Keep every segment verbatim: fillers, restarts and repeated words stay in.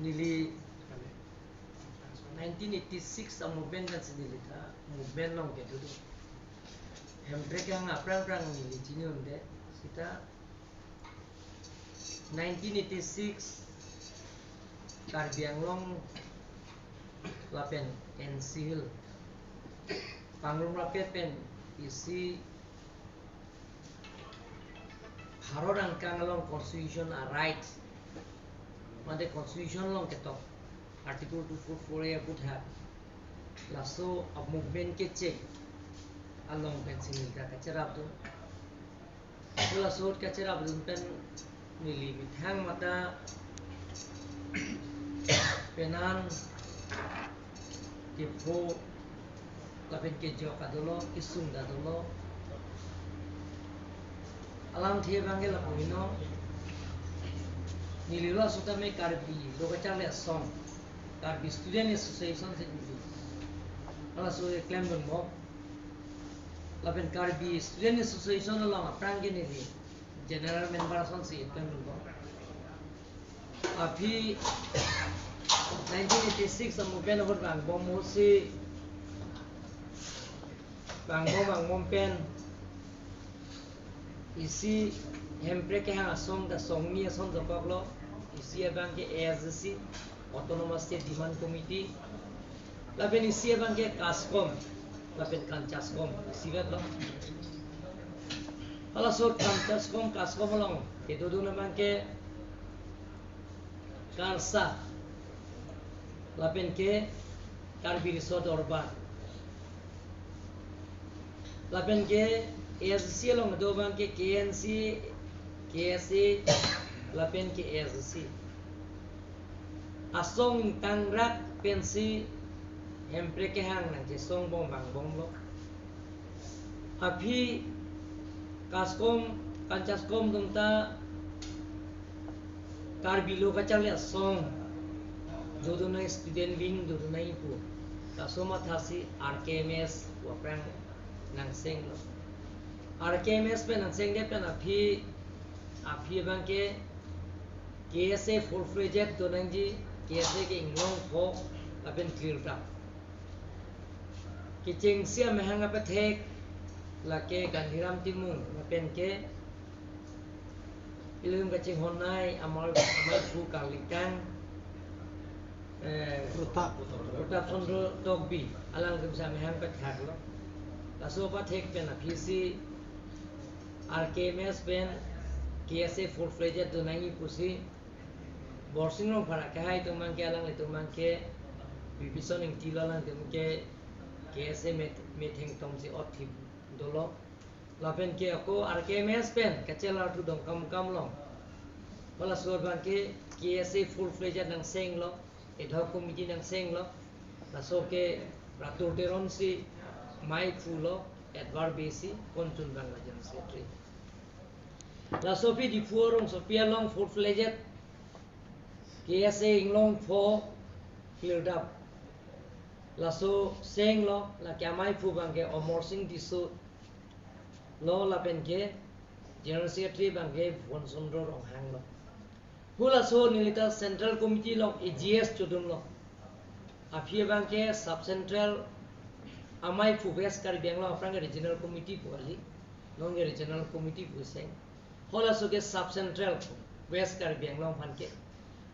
Neli nineteen eighty-six a movement pensi neli ta movement along kedo do. Hemprek kehang aphrang aphrang neli chini-un-e seta nineteen eighty-six Karbi Anglong lapen N C Hill pangrum rapet pen isi Bharat angkang along constitution a rights, mate constitution along ketok article two four four A aphuthak laso a movement kecheng along pensi neli ta kacherap do. Laso kacherap dun pen neli methang mata penan kepho lapen kejok ta dolo, kesung ta dolo. Alamthe abangke lapu heno, neli laso tame Karbi Lo Kacharli Asong, Karbi Student Association si neli halaso keklem dun mo. Lapen Karbi Student Association along aphrang ke neli general member asonsi keklem dun mo. Aphi nineteen eighty-six a movement ahut vangbom ahutsi vangbom vangbom pen isi Hemprek kehang asong ta songni ason dokoklo. Isi abangke A S D C, Autonomous State Demand Committee, lapen isi abangke KASCOM lapen KANCHASCOM isivet lo. Halaso KANCHASCOM KASCOM along kedodun abangke KARSA lapen ke Karbi Riso Dorbar, lapen ke A S D C along do abangke K N C, K S A lapen ke A S D C. Asong ingtangrak pensi Hemprek kehang nangchesongbom vangbomlo. Aphi KASCOM, KANCHASCOM atum ta Karbi Lo Kacharli Asong dodun nangji, student wing dodun nangji pu, laso mathasi R K M S pu aphrang nangsenglo. R K M S pen nangsengdet pen aphi, aphi abangke K S A full fledged do nangji, K S A ke inglong pho lapen clear ta. Kechengsi amahang apathek lake Gandhiram Timung lapen ke ilitum kachinghon nai amar, amarphu karlikang, eh, Ruta. Ruta Chandra Tokbi, alangtum si amahang pathaklo. Laso apathek pen aphisi R K M S pen K S A full fledged do nangji pusi Borsing Rongphar akehai atum abangke, alanglitum abangke, Bibison Ingtilo, alangtum ke K S A met-, metheng tomsi othip dolo. Lapen ke ako R K M S pen kachelarthu Dongkamukam along, halaso abangke K S A full fledged nangsenglo, ad hoc committee nangsenglo. Laso ke Ratur Teron si maiphulo, Edward Bey si Konchunbang la General Secretary. Laso aphi Diphu arongsopi along full fledged K S A inglong pho clear up. Laso senglo, lake amaiphu abangke Amarsing Tisso lo lapen ke General Secretary abangke Bhuban Chandra Ronghang lo. Halaso neli ta Central Committee along A G S chodunlo. Aphi abangke Sub Central amaiphu West Karbi Anglong aphrang ke Regional Committee pu kali, non ke Regional Committee pu seng. Halaso ke Sub Central West Karbi Anglong aphan ke.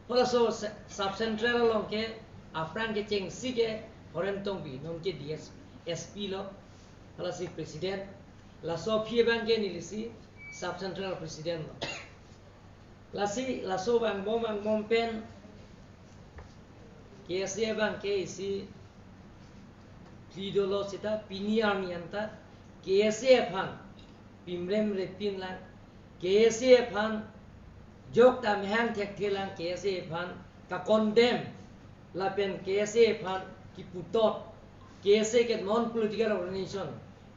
Halaso se-, Sub Central along ke aphrang kechengsi ke Horen Tokbi, non ke D S, S P lo, halasi President. Laso aphi abangke nelisi Sub Central President lo. Lasi laso vangbom vangbom pen K S A abangke isi phli dolo seta pini arni anta K S A aphan pimrem repin lang, K S A aphan jok ta mehang thekthe lang, K S A aphan ka-condemn lapen K S A aphan kiputot, K S A ke non political organization,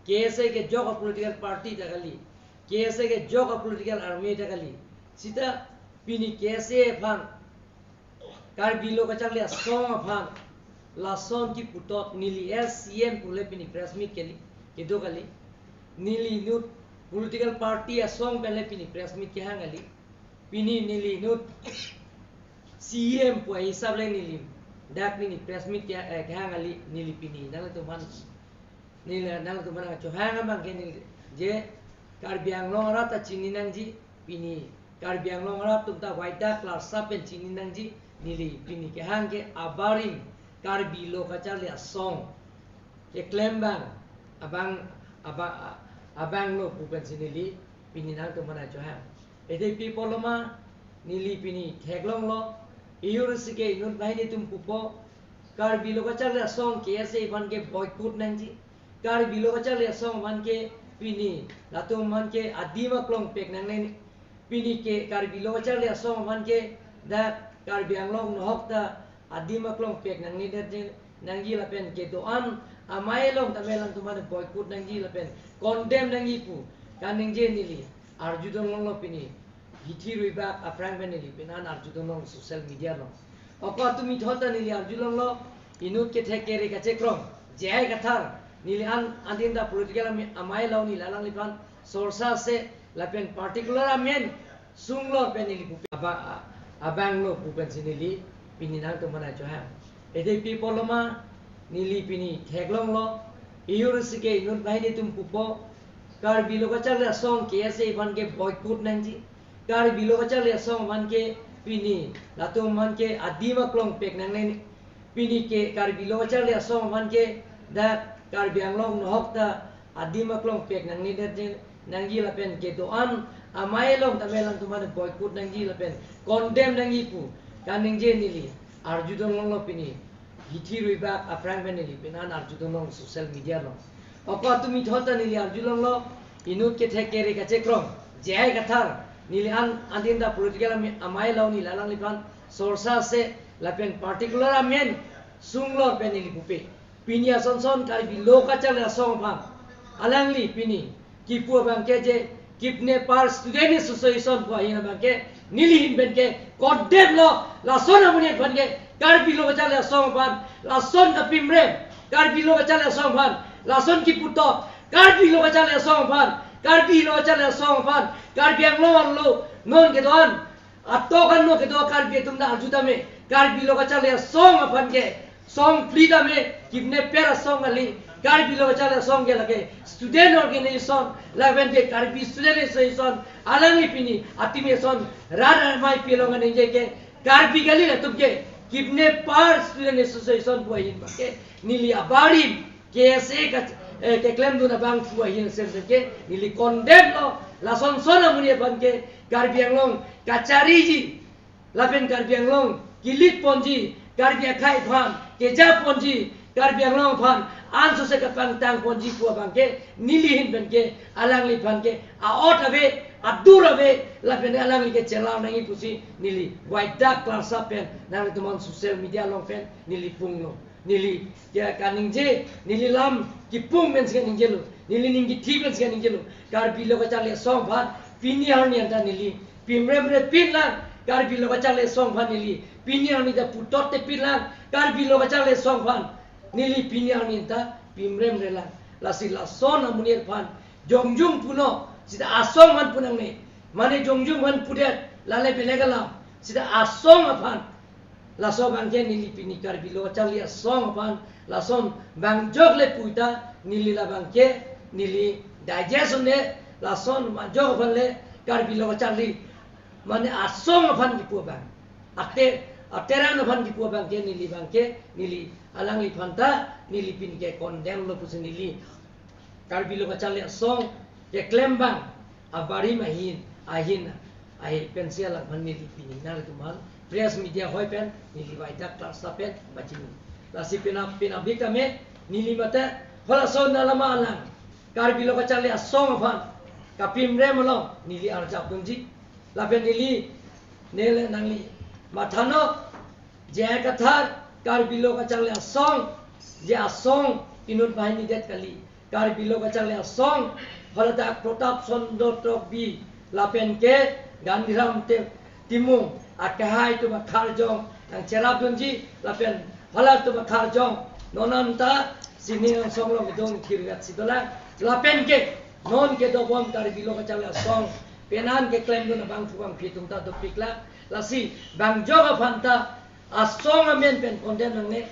K S A ke jok a-political party ta kali, K S A ke jok a-political army ta kali. Seta pini K S A aphan, Karbi Lo Kacharli Asong aphan lason kiputot neli as C M pule pini press meet kali, kedo kali. Neli inut political party asong penle pini press meet kehang kali. Pini neli inut C M pu ahisap le neli dak neli press meet ke, eh, kehang kali, neli pini nanglitum aphan, neli nanglitum aphan chohang abang ke neli je Karbi Anglong arat ta chini nangji, pini Karbi Anglong arat atum ta waidak klarsa pen chini nangji, neli pini kehang ke abarim Karbi Lo Kacharli Asong keklem abang, abang, abang, abang lo pu pensi neli pini nanglitum aphan chohang. Ede pi apotlo ma neli pini theklonglo, ejor si ke inut banghini atum pupo, Karbi Lo Kacharli Asong K S A aphan ke boycott nangji, Karbi Lo Kacharli Asong aphan ke pini latum aphan ke adim aklong pek nangne, pini ke Karbi Lo Kacharli Asong aphan ke dak Karbi Anglong nohok ta adim aklong pek nangne det je nangji lapen kedo-an amei along tame alangtum aphan boycott nangji lapen condemn nangji pu kaningje neli arjudun longlo pini hithi ruibak aphrang pen neli pini an arjudun long social media along. Ako atum ithot ta neli arjulonglo, inut kethek kere kachekrong J I Kathar, neli an adin ta political amei, amei along neli alangliphan sorsa se lapen particular amen sunglo pen neli pupe abang, abang lo pu pensi neli pini nanglitum aphan chohang. Ede pi apotlo ma neli pini theklonglo, ejor si ke inut banghini atum pupo, Karbi Lo Kacharli Asong K S A aphan ke boycott nangji, Karbi Lo Kacharli Asong aphan ke pini latum aphan ke adim aklong pek nangne, pini ke Karbi Lo Kacharli Asong aphan ke dak Karbi Anglong nohok ta adim aklong pek nangne det je nangji lapen kedo-an amei along tame alangtum aphan boycott nangji lapen condemn nangji pu kaningje neli arjudun longlo pini hithi ruibak aphrang pen neli pini an arjudun long social media along. Ako atum ithot ta neli arjulonglo, inut kethek kere kachekrong J I Kathar, neli an adin ta political amei, amei along neli alangliphan sorsa se lapen particular amen sunglo pen neli pupe. Pini asonson Karbi Lo Kacharli Asong aphan alangli pini kipu abang ke je kidnapper student association pu ahin abang ke neli ahin pen ke condemn lo, lason amonit aphan ke Karbi Lo Kacharli Asong aphan lason kapimrem, Karbi Lo Kacharli Asong aphan lason kiputok, Karbi Lo Kacharli Asong aphan, Karbi Lo Kacharli Asong aphan, Karbi Anglong lo non kedo-an atok ano kedo Karbi atum ta arju tame, Karbi Lo Kacharli Asong aphan ke song phli tame, kidnapper asong kali, Karbi Lo Kacharli Asong ke lake student organization, lapen ke Karbi Student Association, alangli pini atim eson rat amei pi along kaningje ke Karbi kali latum ke, kidnapper student association pu ahin abang ke neli abarim K S A ka, eh, keklemdun abang pu ahin asem ke neli condemn lo, lasonson amonit aphan ke Karbi Anglong kachariji lapen Karbi Anglong kilit ponji, Karbi akhei aphan keja ponji, Karbi Anglong aphan ansose kapangtang ponji pu abang ke neli ahin pen ke alangliphan ke a-ot ave, adur ave, lapen alangli ke chelang nangji pusi neli waidak klarsa pen nanglitum aphan social media along pen neli punglo. Neli ke kaningje, neli lam kipung pensi kaningje lo, neli ning kithi pensi kaningje lo. Karbi Lo Kacharli Asong aphan pini arni anta neli pimremre pinlang, Karbi Lo Kacharli Asong aphan neli pini arni ta putot te pinlang, Karbi Lo Kacharli Asong aphan neli pini arni anta pimremre lang. Lasi lason amonit aphan jongjung puno, seta asong aphan pu nangne, mane jongjung aphan pudet, lale beleg alam, seta asong aphan. Laso abang ke neli pini Karbi Lo Kacharli Asong aphan lason bang jok le pu ta neli labang ke neli digest un-e, lason bang jok aphan le Karbi Lo Kacharli mane asong aphan kipu abang, ate, ateran aphan kipu abang ke neli abang ke neli alangliphan ta neli pini ke condemn lo pusi neli Karbi Lo Kacharli Asong keklem abang abarim ahin, ahin, ahin pensi alangphan neli pini nanglitum aphan press media ahoi pen neli waidak klarsa pen pachini. Lasi pina, pina bik tame neli mate halaso nalama alang Karbi Lo Kacharli Asong aphan kapimrem along neli arjap dunji. Lapen neli, neli nangli mathanok, J I Kathar, Karbi Lo Kacharli Asong, je asong inut banghini det kali. Karbi Lo Kacharli Asong, haladak Pratap Chandra Tokbi, lapen ke Gandhiram Te-, Timung, akehai atum akharjong nangcherap dunji, lapen halatum akharjong non anta sining angsong along kedung thirgat si dolang, lapen ke non kedobom Karbi Lo Kacharli Asong penan keklemdun abangphu bangphi atum ta dopiklang, Lasi bang jong aphan ta asong amen pen condemn nangne,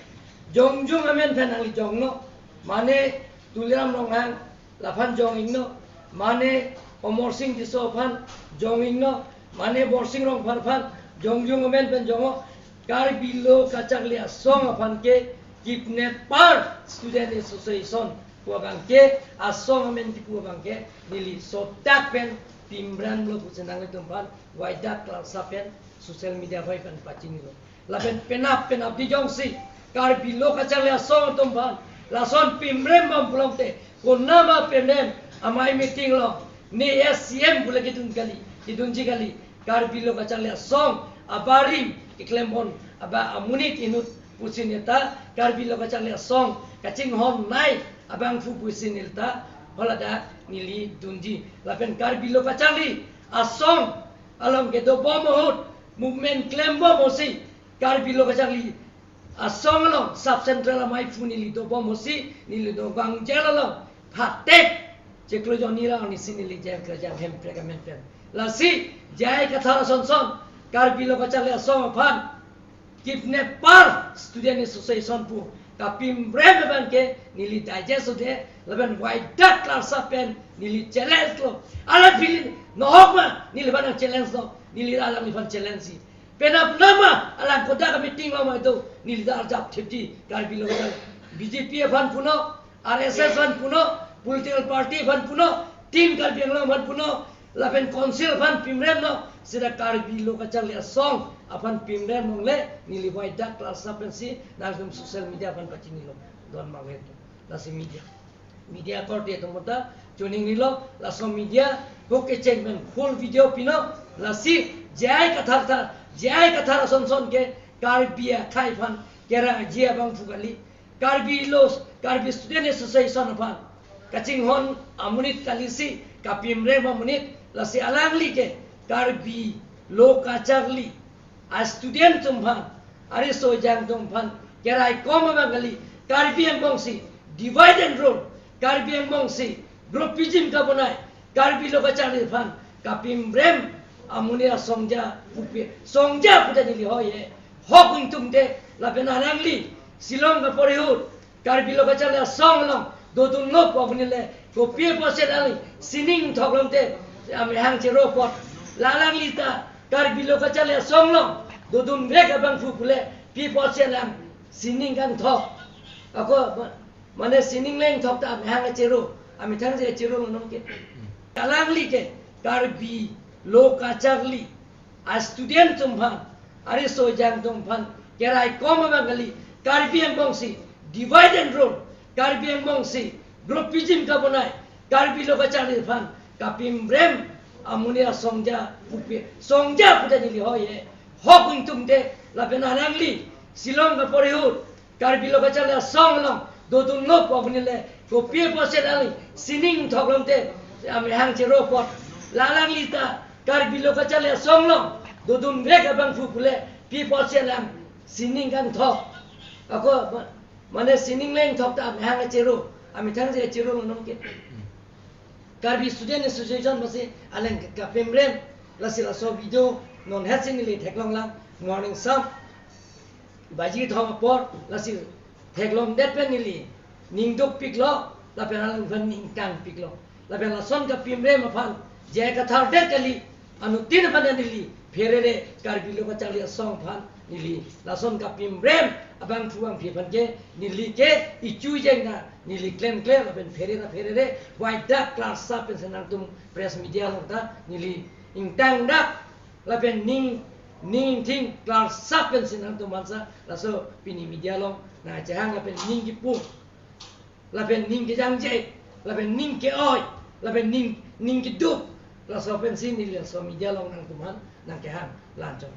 jongjung amen pen nangli jongno, mane Tuliram Ronghang laphan jong-ikno, mane Amarsing Tisso aphan jong-ikno, mane Borsing Rongphar aphan jongjung amen pen jongno, Karbi Lo Kacharli Asong aphan ke kidnapper student association pu abang ke, asong amen kipu abang ke neli sodak pen pimremlo pusi nanglitum aphan Waidak Klarsa pen social media ahoi pen pachinilo. Lapen penap penapdi jongsi Karbi Lo Kacharli Asong atum aphan lason pimrem bom pulote, konama pimrem amei meeting along ne S C M pu le kedun kali, kedunji kali, Karbi Lo Kacharli Asong abarim keklem pon abang amonit inut pusi neta Karbi Lo Kacharli Asong kachinghon nei abangphu pusi neta haladak neli dunji. Lapen Karbi Lo Kacharli Asong along kedo bom ahut movement klem bom ahutsi Karbi Lo Kacharli Asong along sub central amei aphu neli do bom ahutsi neli do gang jail along phatek chiklo jonni ra-oni si neli jail kejang Hemprek amen pen. Lasi J I Kathar asonson Karbi Lo Kacharli Asong aphan kidnapper student association pu kapimrem abang ke neli digest ode, lapen Waidak Klarsa pen neli challenge lo. Ala phili nohok ma neli abang challenge lo, neli alangliphan challenge si. Penap nama alang kodak meeting lo ma do, neli ta arjap thipji, Karbi Lo Kacharli, B J P aphan punon, R S S aphan punon, political party aphan punon, Team Karbi Anglong aphan punon, lapen council aphan pimremnon, seta Karbi Lo Kacharli Asong aphan pimrem longle, neli Waidak Klarsa pensi nangtum social media aphan pachinilo, don manghet. Lasi media, media korte atum ta choningnilo, laso media hoke cheng pen full video pinon, lasi J I Kathar ta, J I Kathar asonson ke Karbi akhei aphan kerangji abangphu kali, Karbi Lo, Karbi Student Association aphan kachinghon amonit kalisi kapimrem amonit, lasi alangli ke Karbi Lo Kacharli a student atum aphan, ariso ejang atum aphan keraikom abang kali, Karbi angbong si divide and rule, Karbi angbong si groupism kabonai, Karbi Lo Kacharli aphan kapimrem amonit asongja pupe, songja pu ta neli hoi he, hok ingtungte, lapen alangli Shillong kapore ahut Karbi Lo Kacharli Asong along dodunlo pu apuni le kopi apotsi alangli sining thok longte amehang chero apot, la alangli ta Karbi Lo Kacharli Asong along dodunvek abangphu pule pi apotsi alang sining kangthok, ako ma-, mane sining le ingthok ta amehang chero, amethang si chero lo non ke. Alangli ke Karbi Lo Kacharli a student atum aphan, ariso ejang atum aphan keraikom abang kali, Karbi angbong si divide and rule, Karbi angbong si groupism kabonai, Karbi Lo Kacharli aphan kapimrem amonit asongja pupe, songja pu ta neli hoi he, hok ingtungte, lapen alangli Shillong kapore ahut Karbi Lo Kacharli Asong along dodunlo pu apuni le kopi apotsi alangli sining thok longte amehang chero apot, la alangli ta Karbi Lo Kacharli Asong along dodunvek abangphu pule pi apotsi alang sining kangthok, ako ma-, mane sining le ingthok ta amehang chero, amethang si chero lo non ke. Karbi Student Association masi aleng kapimrem, lasi laso video non hetsi neli theklonglang, morning sam baji thom apor, lasi theklongdet pen neli ning dukpiklo, lapen alangphan ning kangpiklo. Lapen lason kapimrem aphan J I Kathar det kali, anuttin aphan neli pherere, Karbi Lo Kacharli Asong aphan neli lason kapimrem abangphu abangphi aphan ke neli ke ichu jeng na neli klemkle lapen pherere pherere, Waidak Klarsa pensi nangtum press media along ta neli ingtangdak lapen ning, ning thing Klarsa pensi nangtum aphan sa laso pini media along nangchehang lapen ning kipu, lapen ning kejangje, lapen ning ke-oi, lapen ning, ning keduk, laso pensi neli laso media along nangtum aphan nangkehang lanchon.